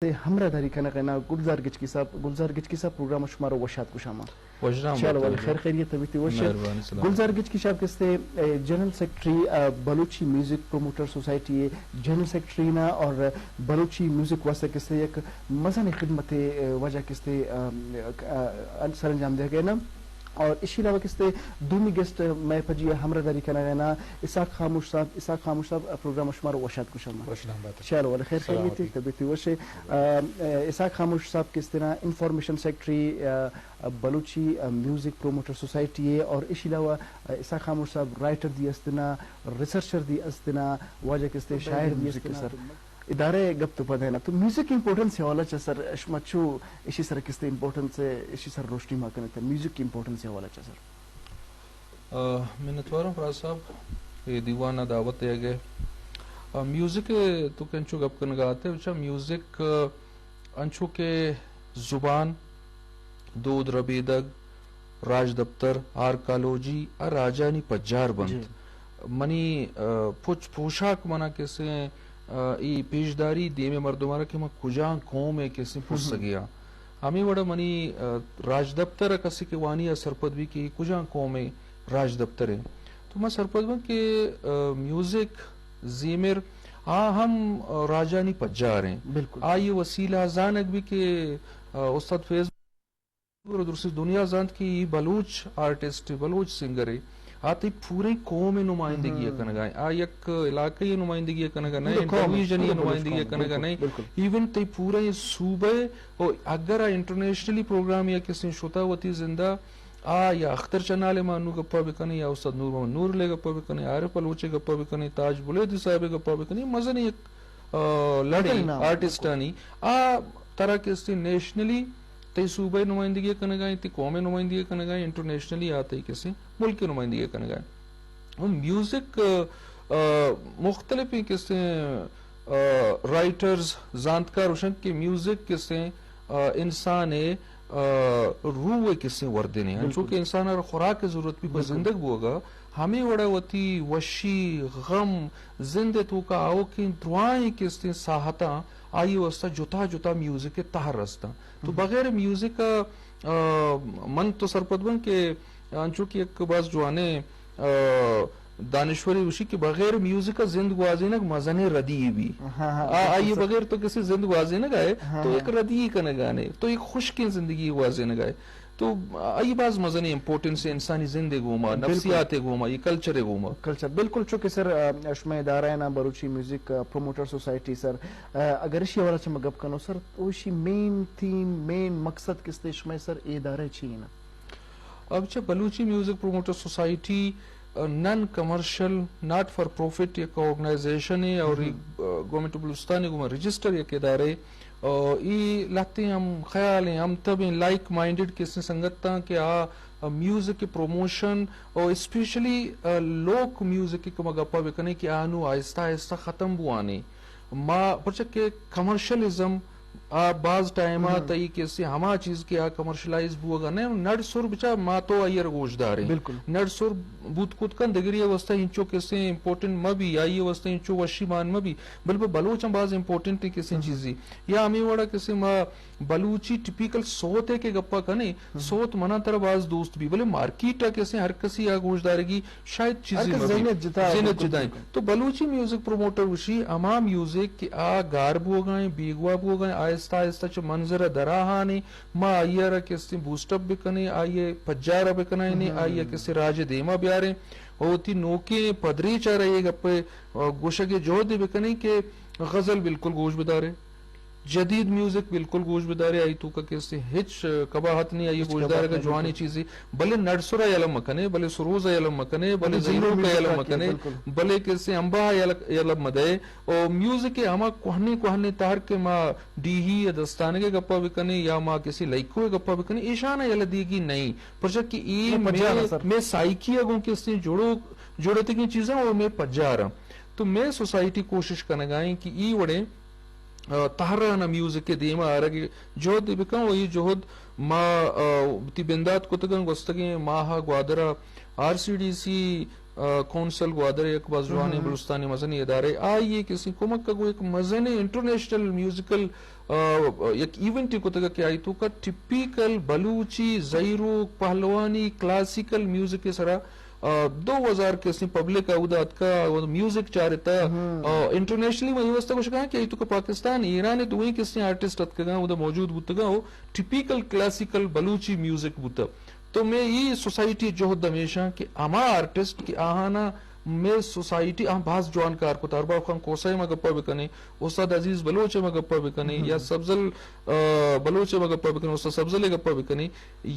ہمراہداری کنگ ءَ نا گلزار گچکی صاحب۔ گلزار گچکی صاحب، پروگرام ءَ شمارا وش آتک گوشاں ما۔ وش آتک۔ چلو، ولے خیر خیریت، طبیعت وش؟ مہربانی، سلامت۔ گلزار گچکی صاحب کہ استے، اے، جنرل سیکرٹری، آ، بلوچی میوزک پروموٹر سوسائٹی ءِ جنرل سیکرٹری نا اور بلوچی میوزک واسطہ کہ استے یک مزن خدمت ءِ، اے، واجہ کہ استے، آ، آ، سرانجام دیگ ءَ نا۔ اور اشی علاوہ کہ استے دومی گیسٹ مئے پجی ءَ ہمراہداری کنگ ءَ نا اسحاق خاموش صاحب۔ اسحاق خاموش صاحب، پروگرام ءَ شمارا وش آتک گوشاں ما۔ وش نام بات۔ چلو، ولے خیر خیریت، سلامتی۔ طبیعت وش؟ آ، اسحاق خاموش صاحب کہ استے نا انفارمیشن سیکرٹری، آ، بلوچی، آ، میوزک پروموٹر سوسائٹی ءِ، اور اشی علاوہ، آ، اسحاق خاموش صاحب رائٹر دی است نا، ریسرچر دی است نا، واجہ کہ استے شاعر دی است نا۔ ادارہ ءِ گپ تو پد ءَ نا، تو میوزک امپورٹنس ءِ حوالہ چہ سر شما چو اشی سر کہ استے امپورٹنس ءِ، اشی سر روشنی ما کنت، میوزک امپورٹنس ءِ حوالہ چہ سر؟ آ، منتواراں فراز صاحب، اے دیوان ءَ دعوت دیگ ءِ۔ آ، میوزک ءِ تو کہ انچو گپ کنگ ءَ آتے، بچا میوزک، آ، انچو کہ زبان، دود ربیدگ، راجدپتر، آرکالوجی ءَ راجانی پجار بنت۔ جی۔ منی، آ، پچ پوشاک منا کسے، آ، ای پیشداری دیم ءِ مردمارا کہ من کجام قوم ءِ کسے پرسگے آں۔ ہمے وڑا منی، آ، راجدپتر ءَ کسے کہ وانی ءَ سرپد بی کہ اے کجام قوم ءِ راجدپتر ایں، تو من سرپد باں کہ، آ، میوزک، زیمر، آ ہم، آ، راجانی پجار ایں۔ بالکل۔ آئی وسیلہ زانگ بی کہ، آ، استاد فیض گڑا درستی دنیا زانت کہ ای بلوچ آرٹسٹ، بلوچ سنگر ءِ، آ تئی پوریں قوم ءِ نمائندگی ءَ کنگ ءَ، آ یک علاقہ ءِ نمائندگی ءَ کنگ ءَ نہ، انٹرویژن ءِ نمائندگی ءَ کنگ ءَ نہ، ایون تئی پوریں صوبہ ءِ، او اگر آ انٹرنیشنلی پروگرام یا کسے شتا وتی زندہ، آ یا اختر چنال ءِ ما نوں گپا بکنیں، یا استاد نور محمد نور لے گپا بکنیں، عارف بلوچ ءِ گپا بکنیں، تاج بلیدی صاحب ءِ گپا بکنیں، مزنیں یک، آ، لڑے آرٹسٹانی، آ ترا کسے نیشنلی تئی صوبہ ءِ نمائندگی ءَ کنگ ءَ ایں، تئی قوم ءِ نمائندگی ءَ کنگ ءَ ایں، انٹرنیشنلی آ تئی کسے ملک ءِ نمائندگی ءَ کنگ ءَ ایں۔ ہم میوزک، آ، مختلفیں کسے، آ، رائٹرز، زانتکار گوشنت کہ میوزک کسے، آ، انسان ءِ، آ، روح ءِ کسے وردنے۔ انچو کہ انسان ءَ را خوراک ءِ ضرورت بی پہ زندگ بوگ ءَ، ہمے وڑا وتی وشی، غم، زند ءِ توکا آؤکیں درائیں کسے ساہتاں آئی ءِ واسطہ جتا جتا میوزک ءِ تہر استاں۔ تو بغیر میوزک ءَ، آ، من تو سرپد باں کہ انچو کہ یک باز جوانیں، آ، دانشورے گوشی کہ بغیر میوزک ءَ زند گوازینگ مزنیں ردی بی۔ آ، آئی بغیر تو کسے زند گوازینگ ءَ ئے، تو یک ردی کنگ ءَ ئے، تو یک خشکیں زندگی گوازینگ ءَ ئے۔ تو آئی باز مزنیں امپورٹنس انسانی زند ءِ گوما، نفسیات ءِ گوما، یہ کلچر ءِ گوما۔ کلچر، بالکل، چونکہ سر، آ، شمئے ادارہ نا بلوچی میوزک، آ، پروموٹر سوسائٹی سر، آ، اگر اشی حوالہ چہ ما گپ کنو سر، تو اشی مین تھیم، مین مقصد کستے شمئے سر اے ادارہ چی نا؟ اب چہ بلوچی میوزک پروموٹر سوسائٹی، آ، non commercial, not for profit یک آرگنائزیشن ہے اور، آ، گورنمنٹ بلوچستان ءِ گوما رجسٹر یک ادارہ ہے۔ آ، ای لہتیں ہم خیال ہیں، ہم تب ہیں، لائک مائنڈڈ کسے سنگتاں کہ آ، آ، میوزک پروموشن اور اسپیشلی، آ، لوک میوزک کہ ما گپا بکنیں کہ آنو آہستہ آہستہ ختم بوانے۔ ما پرچہ کہ کمرشلزم آ باز ٹائم آ تئی کسے ہما چیز کہ آ کمرشلائز بوگا نہ، نڑ سر بچا ما تو آئی ءَ را گوش داریں۔ بالکل۔ نڑ سر بوت کت کن دگری ءِ واسطہ انچو کسے امپورٹنٹ مہ بی، آئی ءِ واسطہ انچو وشی مان مہ بی، بل پہ بلوچاں باز امپورٹنٹ کسے چیزی۔ یا ہمے وڑا کسے ما بلوچی ٹپیکل سوت ءِ کہ گپا کنیں، سوت منا ترا باز دوست بی، بلے مارکیٹ ءَ کسے ہر کسی آ گوش دارگی شاید چیزے مہ بیت۔ ذہنیت جتا ہے، ذہنیت جتا ہے۔ تو بلوچی میوزک پروموٹر گوشی ہما میوزک کہ آ گار بوگا ہیں، بیگواہ بوگا ہیں، آہستہ آہستہ چہ منظر ءَ درا ہانے، ما آئی ءَ را کسے بوسٹ اپ بکنیں، آئی ءِ پجار ءَ بکنائینیں، آئی ءَ کسے راج ءِ دیما بیاریں، و وتی نوکیں پدریچ ءَ را اے گپ ءِ گوشگ ءِ جہد ءَ بکنیں کہ غزل بالکل گوش بدارے۔ جدید میوزک بالکل گوش بدارے، آئی توکا کسے ہچ قباحت نہیں، آئی گوشدارگ ءَ جوانیں چیزے، بلے نڑسر ءَ یلہ مکنے، بلے سروز ءَ یلہ مکنے، بلے زہیروک ءَ یلہ مکنے، بلے کسے امباہ ءَ یلہ، یلہ مدئے۔ او میوزک ءِ ہما کوہنیں کوہنیں تہر کہ ما ڈیہی ءِ دستانگ ءِ گپا بکنیں یا ما کسے لائکو ءِ گپا بکنیں، ایشان ءَ یلہ دیگی نہیں، پرچا کہ اے مئے، مئے سائیکی ءَ گوں کسے جڑو، جڑتگیں چیزاں او مئے پجار آں۔ تو مئے سوسائٹی کوشش کنگا ایں کہ ای وڑیں آ، تہران ءَ میوزک ءِ دیم ءَ آرگ ءِ جہد ءَ بکن و اے جہد ما، آ، وتی بندات کتگ اَنت گوستگیں ماہ ءَ گوادر ءَ آر سی ڈی سی، آ، کونسل گوادر یک باز جوانیں بلوچستانی مزنیں ادارے، آئی ء کسی کمک ء گوں یک مزنیں انٹرنیشنل میوزیکل، آ، یک ایونٹے کتگ کہ آئی توکا ٹپیکل بلوچی زہیروک پہلوانی کلاسیکل میوزک ء سرا، آ، دو ہزار کسی پبلک ء اودا اتکا، میوزک چارتا، آ، انٹرنیشنلی من اے واسطہ گوشگاں کہ آئی توکا پاکستان، ایران ء دوئیں کسی آرٹسٹ اتکگاں، اودا موجود بوتگاں، او ٹپیکل کلاسیکل بلوچی میوزک بوتا۔ تو مئے اے سوسائٹی ء جہد ہمیش انت کہ ہما آرٹسٹ کہ آہانا مئے سوسائٹی آہاں باز جوان کار کت، ارباب خان کھوسہ ء ما گپا بکنیں، استاد عزیز بلوچ ء ما گپا بکنیں، یا سبزل، آ، بلوچ ء ما گپا بکنیں، استاد سبزل ء گپا بکنیں،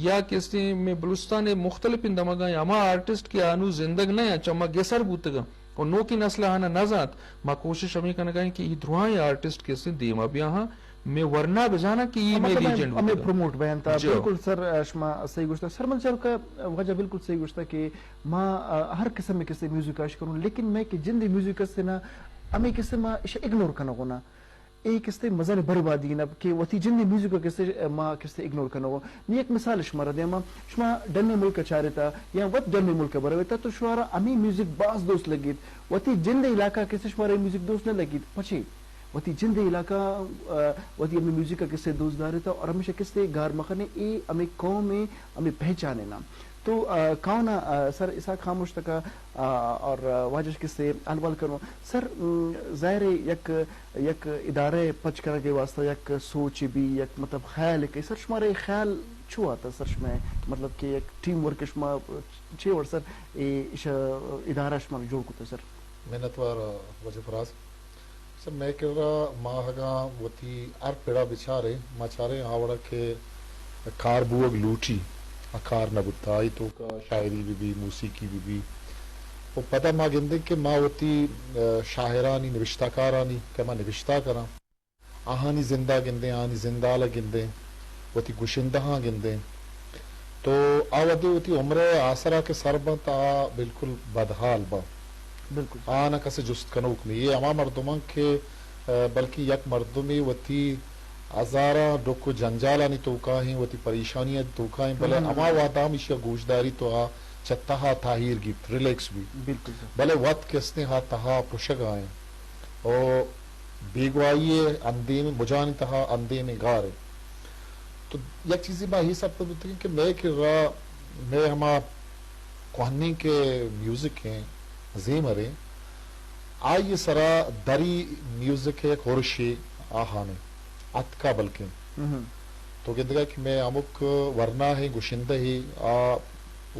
یا کسے مئے بلوچستان ء مختلفیں دمگاں ہما آرٹسٹ کہ آنو زندگ نہ انت، چہ ما گسر بوتگاں و نوکیں نسل آہانا نہ زانت، ما کوشش ہمے کنگا ایں کہ اے درائیں آرٹسٹ کسے دیما بیاہاں، مئے ورنا بزاناں کہ اے مئے مطلب، لیجنڈ ہمے بوتگاں۔ پروموٹ بینت۔ جو۔ بالکل سر، شما صحیح گوشتا۔ سر من چاروکا واجہ بالکل صحیح گوشتا کہ ما، آ، ہر قسم کسے میوزک اش کنوں، لیکن مئے کہ جندے میوزک است نا، ہمے کسے ما اش اگنور کنگو نا۔ اے کسے مزن بربادی نا کہ وتی جندے میوزک کسے ما کسے اگنور کنگو۔ نی یک مثال شمارا دیما، شما ڈنے ملک چارتا یا وت ڈنے ملک برویتا تو شمارا ہمے میوزک باز دوست لگیت۔ وتی جندے علاقہ کسے شمارا اے میوزک دوست نہ لگیت۔ پچے؟ وتی جندے علاقہ، آ، وتی ہمے میوزک ء کسے دوست دارے تا اور ہمیشہ کسے گار مخنے، اے ہمے قوم ء ہمے پہچان ء نام۔ تو، آ، کاونا، آ، سر اسحاق خاموش تکا، آ، اور، آ، واجہ کسے حال وال کنو۔ سر، م، ظاہر ہے یک، یک ادارہ پچ کنگ ء واسطہ یک سوچ بھی، یک مطلب خیال کہ سر شمارے خیال چو آتا سر شمے مطلب کہ یک ٹیم ورک شما چے وڑ سر اے اش ادارہ شما جوڑ کتا سر؟ منتوار واجہ فراز۔ سر، مئے کرا ما اگاں وتی ہر پڑا بچاریں، ما چاریں آ وڑا کہ کار بوگ لوٹی، آ کار نہ بوتا، آئی توکا شاعری بہ بی، موسیقی بہ بی۔ و پدا ما گندیں کہ ما وتی، آ، شاعرانی، نبشتہ کارانی کہ ما نبشتہ کناں، آہانی زندا گندیں، آہانی زندالا گندیں، وتی گشندہاں گندیں۔ تو آ وھدے وتی عمر ء آسرا کہ سر بنت، آ بالکل بدحال بنت۔ بالکل۔ آہاں کسے جست کنوک نی۔ اے ہما مردماں کہ، آ، بلکہ یک مردمے وتی ہزاراں ڈکھ و جنجالانی توکا ہیں، وتی پریشانیانی توکا ہیں، بلے ہما وھدا ہم ایشی ء گوشداری تو آ چہ تہا تاہیر گیپت، ریلیکس بی۔ بالکل سر۔ بلے وت کہ استیں ہا تہا پرشگا ہیں۔ او بیگواہی ء اندیم، مجانی تہا اندیم گار انت۔ تو یک چیزے ما ہی سرپد بوتگیں کہ مئے کرا مئے ہما کوہنیں کہ میوزک ہیں، زیمر ہیں، آئی سرا دری میوزک ء یک ہرشے آہانے اتکا بلکیں۔ تو گندگا کہ مئے ہمک ورنا ہے گشندہ ہے آ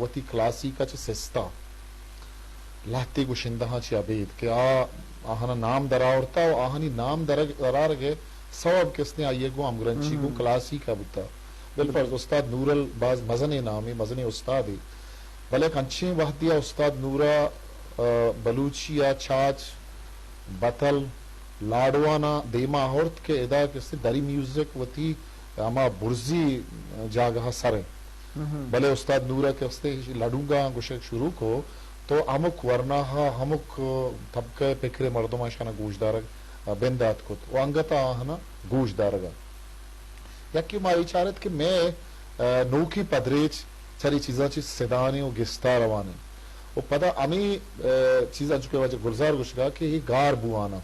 وتی کلاسیکا چہ سستا لہتے گشندہاں چہ ابید کہ آ آہانا نام درآورتا و آہانی نام در-، درآرگ ء سوب کہ استیں آئی ء گوں ہمگرنچی گوں کلاسیک ء بوتا۔ بالفرض استاد نورل باز مزنیں نامے، مزنیں استادے، بلے یک انچیں وہدے ء استاد نورا، آ، بلوچی ء چاچ، بتل، لاڈوان ء دیما آورت کہ ادا کہ استیں دری میوزک وتی ہما برزی جاگہ ء سر انت۔ بلے استاد نور ء کہ استے لڈونگاں گوشگ شروع کو تو ہمک ورناہا ہمک طبقہ ء پکر ء مردماں اشاناں گوشدارگ ء بندات کت و انگت ء آہاناں گوشدارگ ء۔ یکے ما اے چارت کہ مئے، ء، نوکیں پدریچ چرے چیزاں چہ سدانیں و گستا روانیں و پدا ہمے، ء، چیز انچو کہ واجہ گلزار گوشگا کہ اے گار بواناں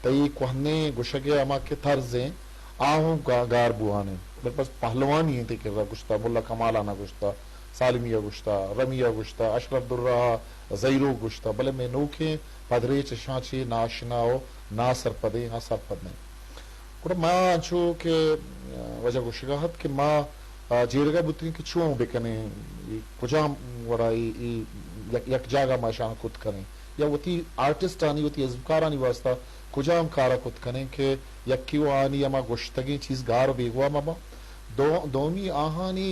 تئی کوہنیں گوشگ ء ہما کہ طرز ایں، آ ہوں گا-، گار بوان انت۔ بلے بس پہلوانی انت کہ را گوشتا، ملا کمال آنا گوشتا، سالمی ء گوشتا، رمی ء گوشتا، اشرف درہ ء زہیروک گوشتا، بلے مئے نوکیں پدریچ اشاں چہ ناشنا و ناسرپدیں، آ سرپد نہ انت۔ گڑا ما انچو کہ، ء، واجہ گوشگا ات کہ ما، ء، جیڑگا بوتگیں کہ چون بکنیں، اے کجام وڑا اے، اے یک، یک جاگہ ما اشاں کت کنیں یا وتی آرٹسٹانی، وتی ازمکارانی واسطہ کجام کارا کت کنیں کہ یکے و آہانی ہما گوشتگیں چیز گار و بیگواہ مہ باں۔ دو-، دومی آہانی،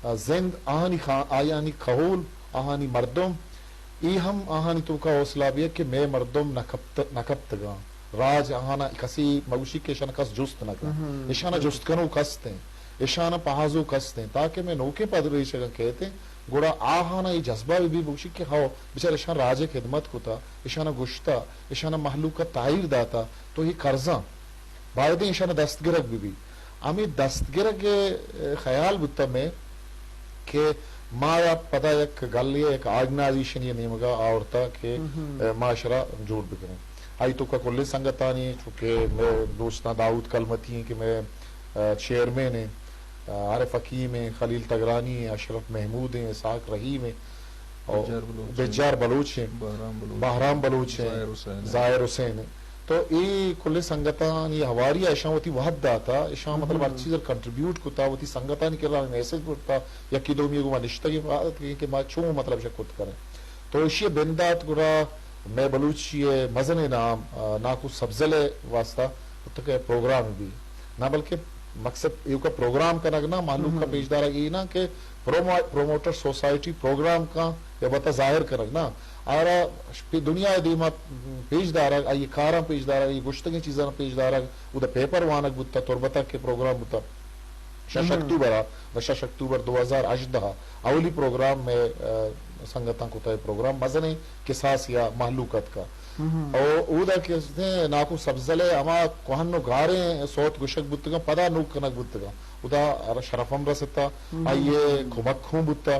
ء، زند، آہانی خان-، آیانی کہول، آہانی مردم، اے ہم آہانی توکا حوصلہ بیگ کہ مئے مردم نہ کپت-، نہ کپتگاں۔ راج آہانا کسی مگوشی کہ اشانا کس جست نہ کن۔ اشانا جست کنوک است انت، اشانا پہازوک است انت، تاکہ مئے نوکیں پدریچ اگاں کیت انت، گڑا آہانا اے جذبہ بہ بی بگوشی کہ ہو، بچار اشاں راج ء خدمت کتا، اشانا گوشتا، اشانا مہلوک ء تاہیر داتا، تو اے کرزاں بایدیں اشانا دستگرگ بہ بی۔ ہمے دستگرگ ء خیال بوتا مئے کہ ما پدا یک گلے ء یک آرگنائزیشنے ء نیمگ ء آورتہ کہ، ہم، ہم۔ اے، ما اشرا جوڑ بکنیں۔ آئی توکا کلیں سنگتانی، چونکہ مئے دوستاں داؤد کلمتی ہیں کہ مئے، اے، چیئرمین ہیں، اے، عارف حکیم ہیں، خلیل تگرانی ہیں، اشرف محمود ہیں، اسحاق رحیم ہیں، اور بجار بلوچ ہیں۔ بجار بلوچ ہیں، بہرام بلوچ ہیں۔ بہرام بلوچ ہیں، ظاہر حسین ہیں۔ ظاہر حسین ہیں۔ تو اے کلیں سنگتانی ہواری ء اشاں وتی وھد داتا، اشاں مطلب ہر، ہم، چیز ء کنٹریبیوٹ کتا، وتی سنگتانی کرا میسج برتا، یکی دومی ء گوما نشتگیں پہ آ اتکگیں کہ ما چون مطلب شہ کت کنیں۔ تو اشی ء بندات گڑا مئے بلوچی ء مزنیں نام، آ، ناکو سبزل ء واسطہ اتکہ پروگرام بی۔ نہ بلکہ مقصد ایوکا پروگرام کنگ نہ، مہلوک ء، ہم، پیش دارگ اے نہ کہ پرومو-، پروموٹر سوسائٹی پروگرام کاں یا وتا ظاہر کنگ نہ، آرا پہ دنیا ء دیما پیش دارگ، آئی کاراں پیش دارگ، آئی گوشتگیں چیزاں پیش دارگ، اودا پیپر وانگ بوتا، تربت ء کہ پروگرام بوتا۔ شش، ہم، اکتوبر ء، شش اکتوبر دو ہزار ہژدہ ء اولی پروگرام مئے، آ، سنگتاں کتا، اے پروگرام مزنیں کساس یا مہلوک اتکا۔ ہم۔ او اودا کہ ناکو سبزل ء ہما کوہن و گاریں سوت گوشگ بوتگاں، پدا نوک کنگ بوتگاں۔ اودا شرف ہم رستا، ہم۔ آئی ء کمک ہوں بوتا۔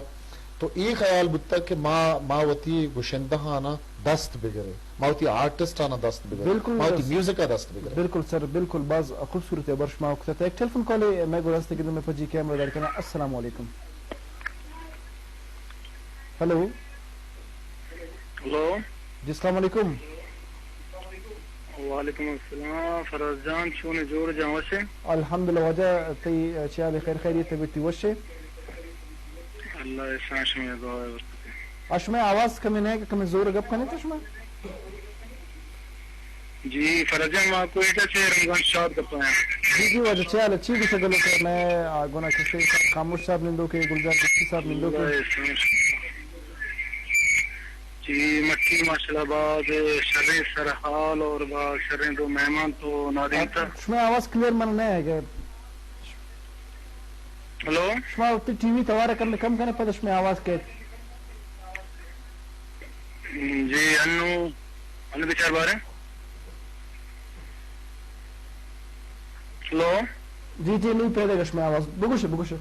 تو اے خیال بوتا کہ ما، ما وتی گشندہاناں دست بگریں، ما وتی آرٹسٹاناں دست بگریں، بالکل ما وتی میوزک ء دست بگریں۔ بالکل سر، بالکل، باز خوبصورت ہے برش ما وقت ہے۔ ایک ٹیلیفون کال ہے، میں گزارش کے میں پجی کیمرہ دار کنا۔ السلام علیکم۔ ہیلو۔ ہیلو۔ جی، السلام علیکم۔ وعلیکم السلام، فراز جان، چون جوڑ جان، وشے؟ الحمدللہ واجہ، تئی چیال خیر خیریت، طبیعت وشے؟ اللہ احسان شمے دعا ہے۔ آ، شمئے آواز کمے نہ کہ کمے زور گپ کنے تو شما؟ جی، فرض ہے، ما کوئٹہ سے رمضان شاد گپاں۔ جی، جی، واجہ، چے حال ہے؟ چی گوشگ لوٹے؟ میں، آ، گونا کسے صاحب، خاموش صاحب نندوکے، گلزار بخشی صاحب نندوکے۔ جی، مکی ماشاءاللہ باز شریں سرحال اور باز شریں دو مہمان تو نادینتا۔ شمئے آواز کلیئر من نہ ہے کہ ہیلو؟ شما وتی ٹی وی توار کم، کم کنے، پد شمئے آواز کیت۔ جی، انو، انو بچار بارے۔ ہیلو؟ جی، جی، نو پیدا گش میں آواز۔ بگوش، بگوش۔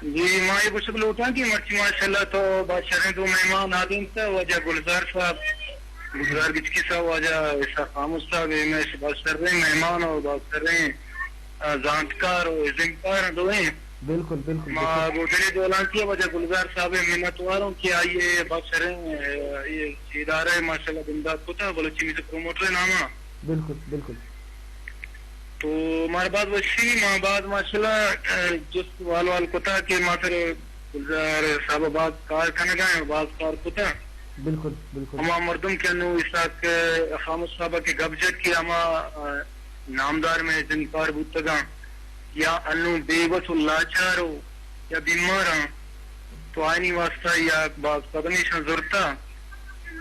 جی، ما یہ گوشگ لوٹاں کہ مرچی ماشاءاللہ تو بادشاہ دو مہمان آدم تا، واجہ گلزار صاحب، گلزار گچکی صاحب، واجہ اسحاق خاموش صاحب، یہ میں بادشاہ مہمان اور بادشاہ آ، زانتکار و ازمکار دوئیں۔ بالکل، بالکل، ما بالکل۔ گوڈرے جولانکی ء واجہ گلزار صاحب ء منت واروں کہ آئی ء بادشریں، آ، یہ ادارہ ء ماشاءاللہ بندات کتا، بلوچی میوزک پروموٹر ء نام ء۔ بالکل، بالکل۔ تو مارا باز وشی، ما باز ماشاءاللہ، آ، جست وال وال کتا کہ ما سر گلزار صاحب ء باز کار کنگا ہیں، باز کار کتا۔ بالکل، بالکل۔ ہما مردم کہ انو اسحاق خاموش صاحب ء کہ گپ جت کہ ہما، آ، نامدار مئے زمکار بوتگاں یا انوں بے وس و لاچار و یا بیماراں، تو آیانی واسطہ یا باز قدمیشاں زرتا۔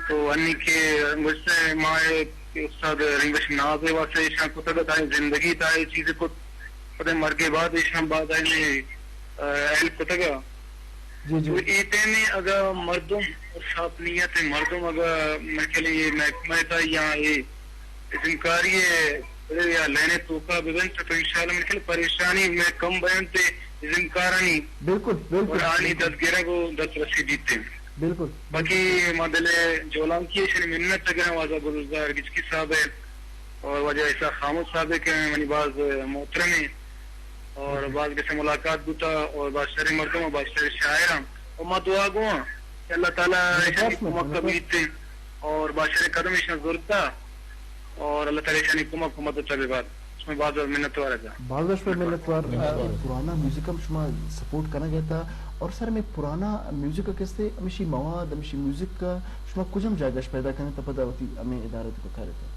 تو انی کہ گوشتہ ماہ کہ استاد رنگش ناز ء واسطہ ایشاں کتگ ات، آئی زندگی تا اے چیز کت، پدے مرگ ء بعد ایشاں باز آیانی، آ، ہیلپ کتگ ء۔ جی، جی۔ تو اے ٹائم ء اگاں مردم صاف نیت ء مردم اگاں مکلیں اے محکمہ ء تہا یا اے ازمکاری ء یا لین ء توکا بہ بنت تو انشاءاللہ مکل پریشانی مئے کم بینت ء ازمکارانی بالکل، بالکل، اور آنی بالکل۔ دزگرگ و دسترسی بیت انت۔ بالکل۔ باقی ما دل ء جولانکی ء شری منت ء گراں واجہ گلزار گچکی صاحب ء اور واجہ عیسیٰ خاموش صاحب ء کہ منی باز محترم ء اور باز کسے ملاقات بوتا اور باز شریں مردم اور باز شریں شاعر ہم۔ اور ما دعا گو ہاں کہ اللہ تعالیٰ ایشانی کمک بیت اور باز شریں قدم ایشان زرتا اور اللہ تعالیٰ ایشانی کمک و مدد بہ بات۔ شما باز باز منتوار ہاں۔ باز باز شما منتوار۔ منتوار۔ پرانا میوزک ہم شما سپورٹ کنگ ء تا اور سر میں پرانا میوزک کستے ہمیشی مواد، ہمیشی میوزک کا شما کجم جاگہ پیدا کریں تا پدا وتی ہمیں ادارے تو کارے تا؟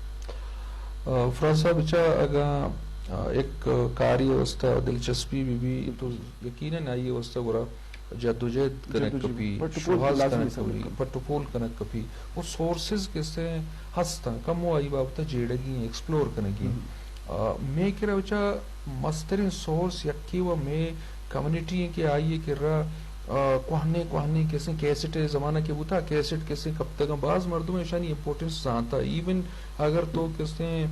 آ، فراز صاحب، اچھا، اگاں، آ، ایک کاری واسطہ دلچسپی بہ بی تو یقیناً آئی واسطہ گڑا جدوجہد کنگ کپی، پٹ و پول شوہاز کنگ کپی، پٹ و پول کنگ کپی۔ و سورسز کسے ہستاں، کمو آئی بابت جیڑگی، ایکسپلور کنگی۔ آ، مے کرا اچھا مستریں سورس یکی و مے کمیونٹی ہیں کہ آئی کرا، آ، کوہنے، کوہنے کسے کیسٹ زمانہ کے بوتا، کیسٹ کسے کپتگاں۔ باز مردم ایشانی امپورٹنس زانتا۔ ایون اگر تو کسے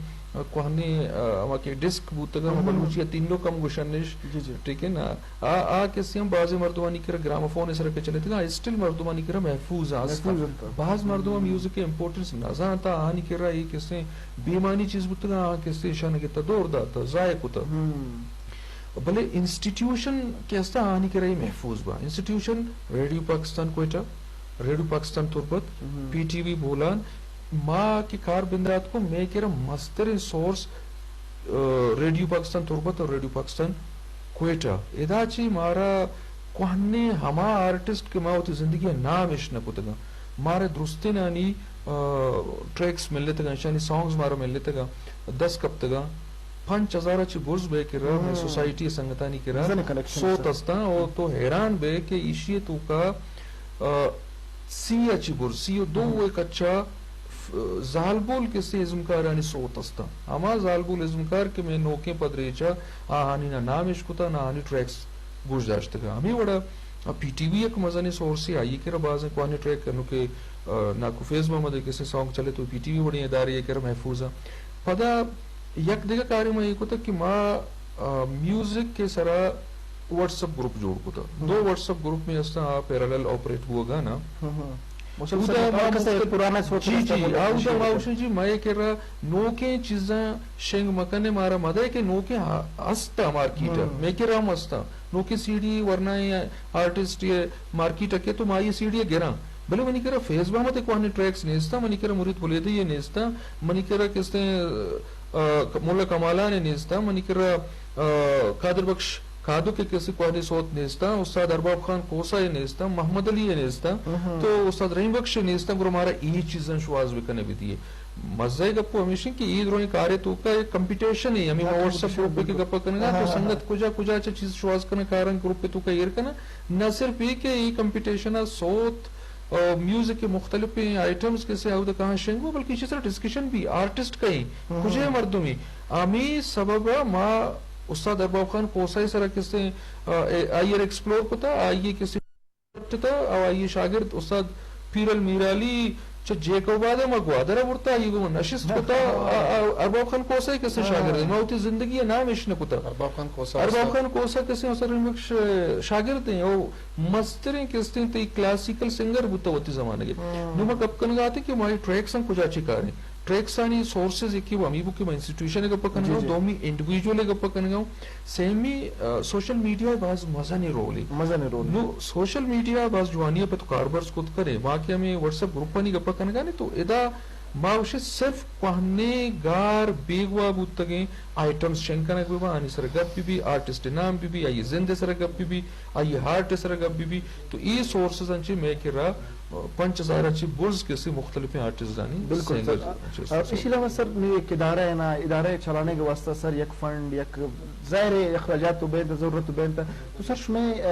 کوہنیں، آ، ہما کہ ڈسک بوتگ، ہم، ہم، ہم۔ بلوچی ءَ تینوک ہم گوشنش۔ جی، جی۔ ٹھیک ہے نا؟ آ، آ کسے ہم بازیں مردمانی کرا گراموفون ءِ سرا کہ چلیتگ، آ اسٹل مردمانی کرا محفوظ آں۔ محفوظ انت۔ باز مردم ہم میوزک ءِ امپورٹنس نہ زانت، آہانی کرا اے کسے بے معنی چیز بوتگ، آ کسے ایشاں گتا دور داتا، ضائع کتا۔ ہم۔ بلے انسٹیٹیوشن کہ ہستا آہانی کرا اے محفوظ با۔ انسٹیٹیوشن ریڈیو پاکستان کوئٹہ، ریڈیو پاکستان تربت، ہم۔ پی ٹی وی بولان، ما کہ کار بندات کو، مئے کرا مستریں سورس، آ، ریڈیو پاکستان تربت اور ریڈیو پاکستان کوئٹہ۔ ادا چی مارا کوہنیں ہما آرٹسٹ کہ ما وتی زندگی ءَ نام اش نہ کتگاں، مارا درستینانی، آ، ٹریکس ملتگاں، اشانی سانگز مارا ملتگاں، دست کپتگاں۔ پنچ ہزار ءَ چی برز بئے کرا، مئے ہم۔ سوسائٹی ءِ سنگتانی کرا مزنیں کلیکشن سوت است۔ استاں، او تو حیران بئے کہ ایشی ءِ توکا، آ، سی ءَ چی برز، سی و دو ہم۔ ءِ کچا، ف-، زالبول کسے ازمکارانی سوت استاں۔ ہما زالبول ازمکار کہ مئے نوکیں پدریچ ءَ آہانی نہ نام اش کتا، نہ آہانی ٹریکس گوش داشتگاں۔ ہمے وڑا پی ٹی وی یک مزنیں سورسے، آئی کرا بازیں کوہنیں ٹریک، انو کہ، آ، ناکو فیض محمد ءِ کسے سانگ چلے تو پی ٹی وی وڑیں ادارے ءِ کرا محفوظ آں۔ پدا یک دگہ کارے ما اے کتگ کہ ما، آ، میوزک ءِ سرا واٹس اپ گروپ جوڑ کتگ۔ ہم۔ دو واٹس اپ گروپ مئے استاں، آ پیرالل آپریٹ بوگا نا۔ ہم، ہم۔ مسلسل اودا ما ہر کسے مختلف پرانا سوت جی، رستا جی، بولے آ اودا ما شنگ۔ گوشن جی، مئے کرا نوکیں چیزاں شنگ مکنے، مارا مدئے کہ نوکیں ہا-، ہست مارکیٹ ءَ، ہم۔ مئے کرا ہم ہستاں۔ نوکیں سی ڈی ورنائیں آرٹسٹ ءِ مارکیٹ ءَ کہ تو ما اے سی ڈی ءَ گراں۔ بلے منی کرا فیض محمد ءِ کوہنیں ٹریکس نیستاں، منی کرا مرید بلیدی ءِ نیستاں، منی کرا کسے، آ، ملا کمالان ءِ نیستاں، منی کرا، آ، قادر بخش کادو کے کسے کوہنیں سوت نیستاں، استاد ارباب خان کھوسہ ءِ نیستاں، محمد علی ءِ نیستاں، ہم۔ تو استاد رحیم بخش ءِ نیستاں، گڑا مارا اے چیزاں شواز بکنے بدیے۔ مزہ ءِ گپ ہمیش انت کہ اے درائیں کارے توکا یک کمپٹیشن ہے، ہمیں ہاں، واٹس اپ کمپٹیشن گروپ کے بالکل۔ گپ کنگا، ہاں، تو ہاں، سنگت ہاں۔ کجا کجا چا چیز شواز کنگا کاراں گروپ توکا ایر کناں، نہ صرف اے کہ اے کمپٹیشن ءَ سوت، آ، میوزک کے مختلفیں آئٹمز کسے اودا کہاں شنگ ہو، بلکہ اسی طرح ڈسکشن بھی آرٹسٹ کہیں، ہم۔ کجا مردمی۔ ہمیں سبب ما استاد ارباب خان کھوسہ ءِ سرا کسے، آ، اے، آئی ءَ ایکسپلور کتا، آئی ءَ کسے کتا، او آئی ءِ شاگرد استاد پیرل میرالی چہ جیکب آباد ءَ ما گوادر ءَ برتا، آئی ءَ گوں نشست کتا، آ، آ، ارباب خان کھوسہ ءِ کسے ہاں۔ شاگرد ایں۔ ما وتی زندگی ءَ نام اش نہ کتا۔ ارباب خان کھوسہ ارباب استاد۔ خان کھوسہ کسے استاد رحیم بخش ءِ شاگرد ایں۔ او مستریں کسے تئی کلاسیکل سنگر بوتا وتی زمانگ ءَ۔ ہاں۔ نوں ما گپ کنگا اتیں کہ مائی ٹریکس ہم کجا چی کاریں۔ ٹریکسانی سورسز یکے و ہمے بو کہ ما انسٹیٹیوشن ءِ گپ ءَ کنگ ءَ اوں، جی، جی۔ دومی انڈیویجول ءِ گپ ءَ کنگ ءَ اوں، سیمی، آ، سوشل میڈیا ءِ باز مزنیں رولے۔ مزنیں رولے۔ نوں سوشل میڈیا ءَ باز جوانی ءَ پہ تو کاربرز کت کنے، ما کہ ہمے واٹس ایپ گروپانی گپ ءَ کنگ ءَ نے تو ادا ما گوشے صرف کوہنیں گار بیگواہ بوتگیں آئٹمز شنگ کنگ بہ باں، آنی سر گپ بہ بی، آرٹسٹ ءِ نام بہ بی، آئی ءِ زند ءِ سر گپ بہ بی، آئی ءِ ہارٹ ءِ سر گپ بہ بی، تو اے سورسز انچیں مئے کرا پنچ ہزار ءَ چہ برز کسے مختلفیں آرٹسٹانی بالکل سنگر سر۔ چہ آ، سر۔ اسی علاوہ سر، نی یک ادارہ ہے نا، ادارہ چلانے کے واسطہ سر یک فنڈ، یک ظاہر ہے اخراجات تو بینت، ضرورت تو بینت۔ تو سر شمے، آ،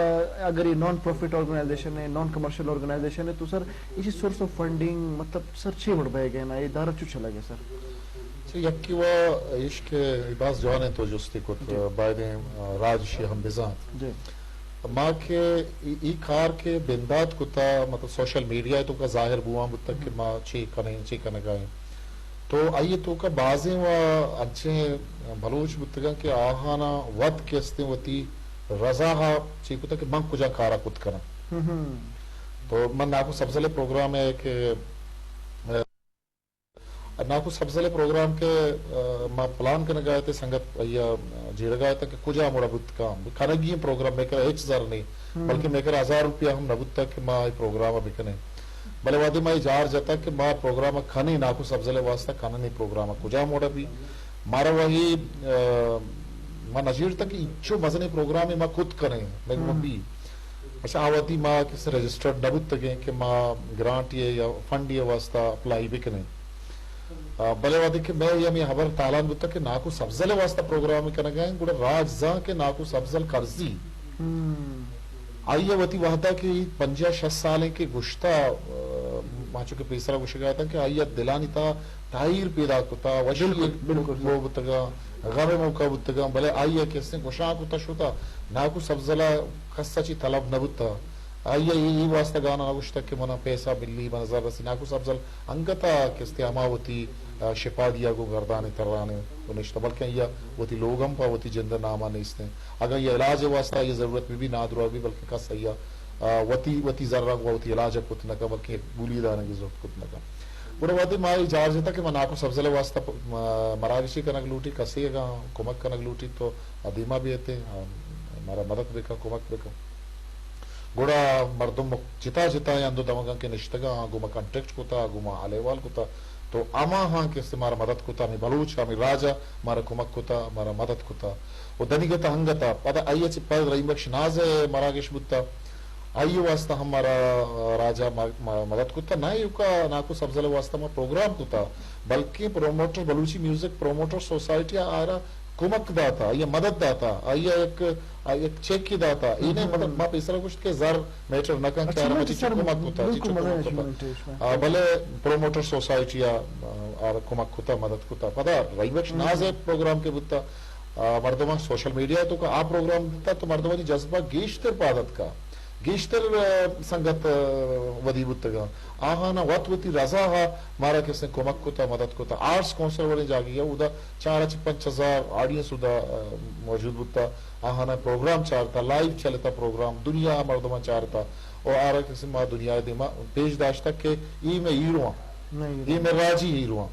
اگر یہ نان پروفٹ آرگنائزیشن ہے، نان کمرشل آرگنائزیشن ہے، تو سر اسی سورس آف فنڈنگ، مطلب سر چھ وڑ بہ گئے نا، یہ ادارہ چو چلا گیا سر؟ سر، یکی و ایش کہ باز جوانیں تو جستی کت، جی۔ باید ایں، آ، راج شی ہم بزانت۔ جی۔ ما کہ ای، ای کار کہ بندات کتا، مطلب سوشل میڈیا تو کا ظاہر بوان بوتا کہ ہم۔ ما چی کنیں، چی کنگا ایں۔ تو آئی تو کا بازیں و انچیں بلوچ بوتگاں کہ آہانا وت کہ استیں وتی رضا ہا چی کتا کہ من کجا کارا کت کناں۔ ہم ہم۔ تو من ناکو سبزل پروگرام ہے کہ ناکو سبزل ءِ پروگرام کہ، آ، ما پلان کنگا اتیں، سنگت آئی ءَ جیڑگا اتاں کہ کجام وڑا بوت کن، کنگی ایں پروگرام، مئے کرا ہچ زر نی، ہم۔ بلکہ مئے کرا ہزار روپیہ ہم نہ بوتا کہ ما اے پروگرام ءَ بکنیں۔ بلے وہدے ما اے جار جتا کہ ما پروگرام ءَ کنیں، ناکو سبزل ءِ واسطہ کنیں، اے پروگرام ءَ کجام وڑا بی، مارا وہی، آ، ما نہ جیڑتا کہ انچو مزنیں پروگرامے ما کت کنیں، مئے گوں ہم۔ بی۔ اچھا، آ وہدی ما کسے رجسٹرڈ نہ بوتگیں کہ ما گرانٹے یا فنڈے واسطہ اپلائی بکنیں۔ آ، بلے وہدے کہ مئے ہمے ہبر تالان بوتا کہ ناکو سبزل ءِ واسطہ پروگرام کنگا ایں، گڑا راج زان کہ ناکو سبزل کرزی۔ ہم۔ آئی ءَ وتی وہدا کہ پنجاہ شست سالیں کہ گشتا، آ، ما چو کہ پیسرا گوشگا اتاں کہ آئی ءَ دلانی تہا تاہیر پیدا کتا، وشی بالکل، بالکل۔ بو بوتگا، غم موقع بوتگا، بلے آئی ءَ کہ استیں گوشاں کتا شتا، ناکو سبزل ءَ کس ءَ چی طلب نہ بوتا۔ آئی ءَ اے، اے واسطہ گانا نہ گوشتگ کہ منا پیسہ ملی، منا زر رسی۔ ناکو سبزل انگتا کہ استے ہما وتی آ، شپا دیا گوں گردان تران و نشتہ، بلکیں آئی ء وتی لوگ ہم پہ وتی جند ء نام ء نیست انت۔ اگاں آئی ء علاج ء واستہ آئی ء ضرورت بہ بی، نادراہ بہ بی، بلکیں کس آئی ء، آ، وتی، وتی زر ء گوں وتی علاج ء کت نہ کن، بلکیں یک گولی دانگی ضرورت کت نہ کن۔ گڑا وہدے ما اے جار جتا کہ ما ناکو سبزل ء واستہ پ-، م-، مراگشے کنگ لوٹی، کسے اگاں کمک کنگ لوٹی تو آ دیما بیتیں، آ، مارا مدد بکن، کمک بکن۔ گڑا مردم جتا جتا ہند و دمگاں کہ نشتگاں، آ گوں ما کانٹیکٹ کتا، آ گوں ما حال احوال کتا، تو ہما ہاں کہ است مارا مدد کتا، ہمیں بلوچ، ہمیں راجا مارا کمک کتا، مارا مدد کتا۔ و دنیگتا ہنگتا، پدا آئی چہ پد رحیم بخش ناز ء مراگش بوتا، آئی واسطہ ہم مارا راجا ما-، ما-، مدد کتا۔ نہ ایوکا ناکو سبزل واسطہ ما پروگرام کتا، بلکیں پروموٹر، بلوچی میوزک پروموٹر سوسائٹی آرا کمک داتا، آئی ء مدد داتا، آئی ء یک، آ، یک چیک داتا۔ اے نہ مطلب ما پیسرا گوشت کہ زر میٹر نہ کن کہ آرا مچی چی کمک کتا، چی چی کمک کتا۔ آ، بلے پروموٹر سوسائٹی ء، آ، آرا کمک کتا، مدد کتا۔ پدا رحیم بخش ناز ء پروگرام کہ بوتا، آ، مردماں سوشل میڈیا تو کہ آ پروگرام دیتا تو مردمانی جذبہ گیشتر پاد اتکا۔ گیشتر، آ، سنگت، آ، ودی بوتگاں۔ آہانا وت وتی رضا ہا مارا کسیں کمک کتا، مدد کتا۔ آرٹس کونسل وڑیں جاگہے اودا چار چہ پنچ ہزار آڈینس اودا، آ، موجود بوتا۔ آہانا پروگرام چارتا، لائیو چلتا پروگرام، دنیا مردماں چارتا۔ و آرا کسیں ما دنیا دیما پیش داشتا کہ ای میں ہیرو ہاں۔ ای میں راجی ہیرو ہاں۔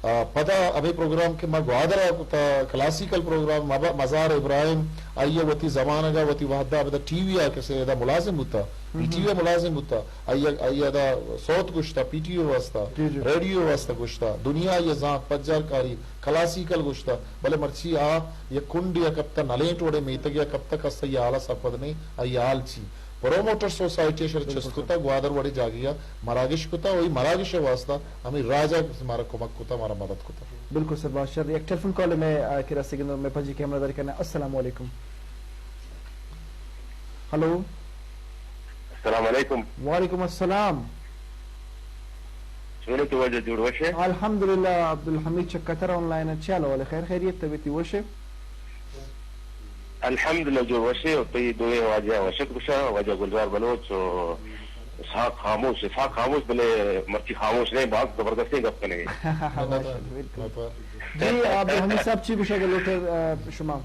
آ، پدا ہمے پروگرام کہ ما گوادر ء کتا، کلاسیکل پروگرام، مب-، مزار ابراہیم، آئی ء وتی زمانگ ء وتی وھد ء پدا ٹی وی ء کسے ادا ملازم بوتا، پی ٹی وی ء ملازم بوتا، آئی ء، آئی ء ادا سوت گوشتا، پی ٹی وی واسطہ، ریڈیو واسطہ گوشتا، دنیا آئی ء زانت، پجار کاری، کلاسیکل گوشتا، بلے مرچی آ یک کنڈے ء کپتا، نلینٹ وڑے میتگے ء کپتا، کس آئی ء حال ء سرپد نہیں، آئی ء حال چی؟ پروموٹر سوسائٹی ء شر چست کتا، گوادر وڑے جاگہے ء مراگش کتا، و اے مراگش ء واسطہ ہمے راج ء مارا کمک کتا، مارا مدد کتا۔ بالکل سر، باز شر۔ یک ٹیلیفون کال میں، آ، کہ رسیگ انت، میں پجی کیمرہ داری کرنا۔ السلام علیکم۔ ہلو۔ السلام علیکم۔ وعلیکم السلام۔ چون ئے تو واجہ، جوڑ وش ئے؟ الحمدللہ، عبدالحمید چہ قطر آن لائن ء۔ چے حال احوال ئے؟ خیر خیریت، طبیعتی وش ئے؟ الحمدللہ، جوڑ وش ئے۔ و تئی دوئیں واجہ وش ات گوشاں، واجہ گلزار بلوچ و اسحاق خاموش، اسحاق خاموش بلے مرچی خاموش نہ، باز زبردستیں گپ کنگ ئے۔ ماشاءاللہ، بالکل۔ جی، عبدالحمید صاحب، چی گوشگ لوٹے، آ، شما؟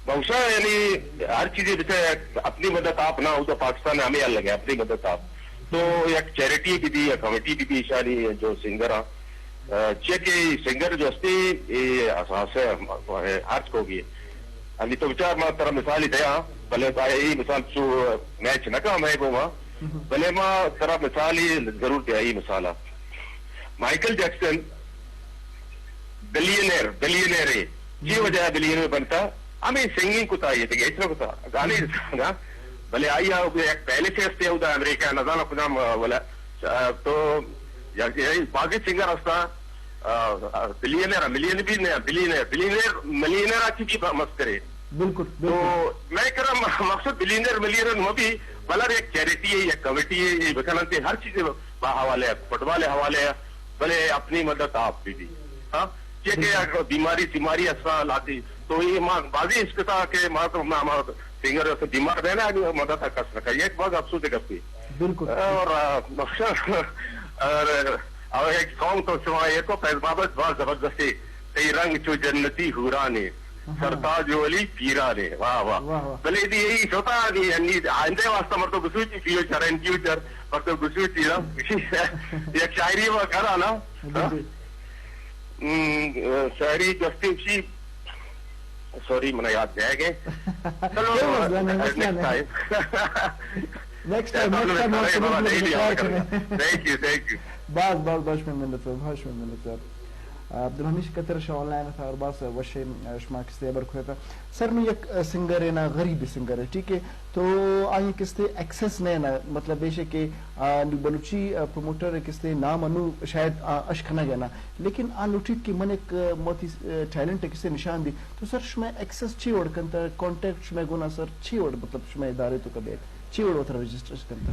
بہشا یعنی ہر چیزے بچہ اپنی مدد آپ نہ، اودا پاکستان ہمے حال لگے، اپنی مدد آپ۔ تو یک چیریٹی بہ بی یا کمیٹی بہ بی، ایشانی جو سنگر آ، چیا کہ سنگر جو استے، اے اساس ہرچ کو بھی۔ انی تو بچار ما ترا مثال ہی دیا، بلے با اے مثال چو میچ نہ کا میں گوما، بلے ما ترا مثال ہی ضرور دیا اے مثال۔ مائیکل جیکسن بلینئر، بلینئر ہے۔ چی وجہ ہے بلینئر بنتا؟ ہمیں سنگنگ کتا، یہ دیگه اتنا کتا۔ گانے گا، بلے آئی آ ایک پہلے سے ہستے ہوتا امریکہ، نہ جانا کجام، بولا، تو یا، یا، باقی سنگر ہستا، آ، آ، بلینئر، ملین بھی نہیں، بلینئر، بلینئر، ملینئر آ چی بھی مست کرے۔ بالکل، تو بالکل۔ میں کرا م-، مقصد بلینئر، ملینئر مہ بھی، بلر یک چیریٹی ہے، یک کمیٹی ہے، یہ بکنن تے ہر چیز با حوالے ہے، فٹبال حوالے ہے، بلے اپنی مدد آپ بھی دی۔ ہاں؟ یہ کہ اگر بیماری، بیماری اسا لاتی، تو یہ ما بازی اس کتا کہ ما تو، ما، ما سنگر بیمار دینا، مدد کس نہ کر۔ یہ ایک بہت افسوس ہے گپی۔ بالکل۔ اور، آ، اور، اور ایک سانگ تو شما ایک کو فیض بابت بہت زبردستی، تئی رنگ چو جنتی حورانے، ہاں۔ سرتاج ولی پیرانے۔ واہ، واہ۔ واہ، واہ۔ بلے دی یہی شوتا دی، یعنی آئندہ واسطہ مر تو بسوچی فیوچر، ان فیوچر، مر تو بسوچی نا۔ یک شاعری وہ کرا نا۔ بالکل۔ ہم، شاعری جستی اسی سوری، منا یاد جائے گئے۔ چلو، کوئی مسئلہ نہیں، مسئلہ نیکسٹ نہیں۔ Time. Next time, next time, آپ لوگ سارے بابا نہیں لیا کریں۔ Thank you, thank you. باز، باز، باز شمئے منت وار، باز شمئے منت وار۔ عبدالحمید قطر شہ آن لائن تھا اور باز وشے شما کستے خبر کھوتا۔ سر، نوں یک سنگر ہے نا، غریب سنگر ہے، ٹھیک ہے؟ تو آئی کستے ایکسس نہیں نا، مطلب ایشے کہ، آ، نوں بلوچی، آ، پروموٹر کستے نام انو شاید، آ، اش کنگ نا۔ لیکن آ لوٹیت کہ من ایک، آ، موتی، آ، ٹیلنٹ کسے نشان دی۔ تو سر، شما ایکسس چی وڑ کنتا، کانٹیکٹ شما گونا سر چی وڑ، مطلب شما ادارے تو کبیت، چی وڑ وتر رجسٹر کنتا؟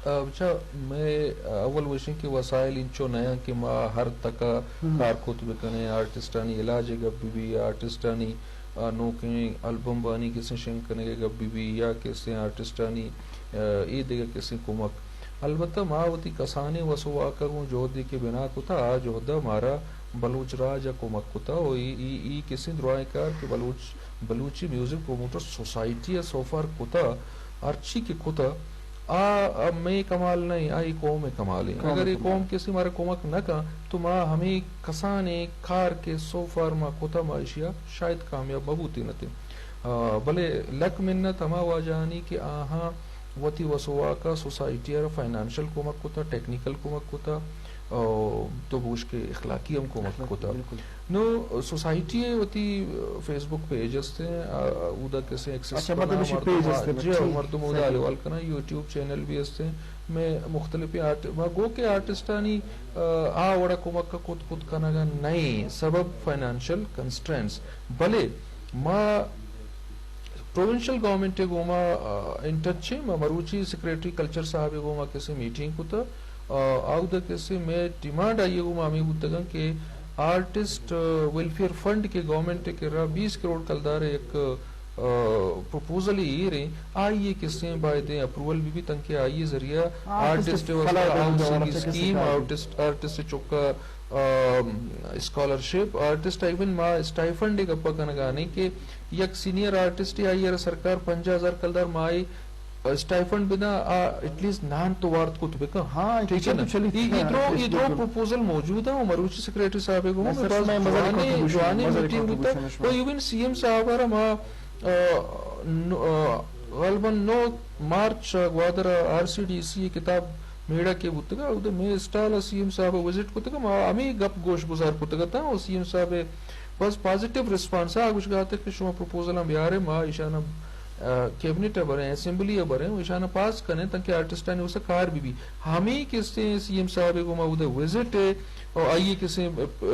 آ، بچا، مئے اول وشیں کہ وسائل انچو نیاں کہ ما ہر تکا کار کت بکنیں، آرٹسٹانی علاج گپ بہ بی، آرٹسٹانی، آ، نوکیں البم بانی کسیں شنگ کنگ گپ بہ بی، یا کسیں آرٹسٹانی، آ، اے دگہ کسیں کمک۔ البتہ ما وتی کسانیں وس ءُ واک ءَ گوں جہدے کہ بنا کتہ، آ جہد ءَ مارا بلوچ راج ءَ کمک کتہ ءُ اے، اے، اے کسیں درائیں کار کہ بلوچ، بلوچی میوزک پروموٹر سوسائٹی ءَ سو فار کتہ، ہرچی کہ کتہ، آ، آ مئے کمال نہ ایں، آ اے قوم ءِ کمال ایں۔ قوم ءِ اگر اے کمال۔ قوم کسے مارا کمک نہ کن تو ما ہمے کسانیں کار کہ سو فار ما کتہ، ما ایشی ءَ شاید کامیاب مہ بوتیں اتیں۔ آ، بلے لک منت ہما واجہانی کہ آہاں وتی وس ءُ واک ءَ سوسائٹی ءَ را فنانشل کمک کتہ، ٹیکنیکل کمک کتہ، آ، تو بگوش کہ اخلاقی ہم کمک اخلاقی، کتہ۔ بالکل۔ نو سوسائٹی ءِ وتی فیس بک پیج است ایں، آ، اودا کسے ایکسس اچھا، مطلب کناں، ایشی مردم پیج آ، است ایں، جی، ٹھیک، مردم اودا صحیح۔ حال احوال کناں، یوٹیوب چینل بھی است ایں۔ مئے مختلفیں آرٹ-، ما گو کہ آرٹسٹانی، آ، آ وڑا کمک ءَ کت کت کنگ ءَ نہ ایں، سبب فنانشل کنسٹرینٹس۔ بلے ما پروونشل گورنمنٹ ءِ گوما، آ، ان ٹچ ایں، ما مروچی سیکرٹری کلچر صاحب ءِ گوما کسے میٹنگ کتہ، آ، اودا کسے مئے ڈیمانڈ آئی ءِ گوما ہمے بوتگ انت کہ آرٹسٹ، آ، ویلفیئر فنڈ کہ گورنمنٹ ءِ کرا بیست کروڑ کلدار ءِ یک، آ، پروپوزل ایر ایں، آئی ءِ کسے بایدیں اپروول بہ بیت، تنکہ آئی ءِ ذریعہ آرٹسٹ آرٹسٹ ءِ واسطہ فلاح بہبود ءِ ہاؤسنگ حوالہ سے کسے اسکیم، کار بہ آرٹسٹ، آرٹسٹ ءِ چکا، آ، اسکالرشپ، آرٹسٹ ءَ ایون ما اسٹائیفنڈ ءِ گپ ءَ کنگ ءَ ایں کہ یک سینئر آرٹسٹ ءَ آئی ءَ را سرکار پنجاہ ہزار کلدار ماہے اسٹائیفنڈ بداں، آ ایٹ لیسٹ نان تو وارت کت بکن۔ ہاں، ٹھیک ہے نا؟ چلو، چلو، اے، اے ہاں، درو، اے درو بالکل۔ پروپوزل موجود ہیں، مروچی سیکرٹری صاحب ءِ گوما، مئے باز مزن جوانیں، کنٹریبیوشن، جوانیں مزن میٹنگ بوتا۔ کنٹریبیوشن شما۔ تو ایون سی ایم صاحب ءَ را ما، آ، نو-، آ، غالباً نو مارچ ءَ گوادر ءَ آر سی ڈی سی ءِ کتاب میڑہ کہ بوتگ ءَ، اود ءَ مئے اسٹال ءَ سی ایم صاحب ءَ وزٹ کتگ ءَ، ما ہمے گپ گوش گزار کتگ اتاں ءُ سی ایم صاحب ءِ بس پازیٹیو ریسپانس ءَ آ گوشگ ءَ اتک کہ شما پروپوزل ءَ بیارے، ما ایشان ءَ، آ، کیبنٹ ءَ بریں، اسمبلی ءَ بریں ءُ ایشان ءَ پاس کنیں تانکہ آرٹسٹانی واسطہ کار بہ بی۔ ہمے کسے سی ایم صاحب ءِ گوما اود ءَ وزٹ ءَ ءُ آئی ءِ کسے، آ،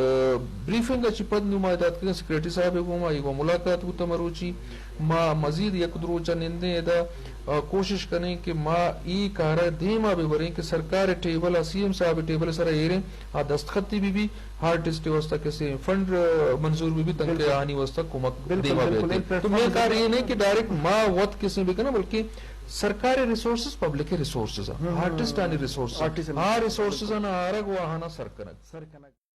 بریفنگ ءَ چہ پد نوں ما ادا اتکگیں سیکرٹری صاحب ءِ گوما، آئی ءِ گوما ملاقات بوتا مروچی۔ ما مزید یک دو روچ ءَ نندیں ادا، آ، کوشش کنیں کہ ما اے کار ءَ دیم ءَ بہ بریں کہ سرکار ءِ ٹیبل ءَ، سی ایم صاحب ءِ ٹیبل ءِ سر ءَ ایریں، آ دستخطی بہ بی، آرٹسٹ ءِ واسطہ کسے فنڈ، آ، منظور بہ بی تانکہ بالکل۔ آہانی واسطہ کمک بالکل، دیم ءَ بالکل۔ بیت۔ اے تو مئے پلیٹفارم کار اے نہ کہ ڈائریکٹ ما وت کسے بکناں، بلکہ سرکار ءِ ریسورسز پبلک ءِ ریسورسز اَنت، ہم، ہم، آرٹسٹانی ریسورسز اَنت۔ آرٹسٹ آ ریسورسز ءَ آرگ ءُ آہانا سر کنگ۔ سر کنگ۔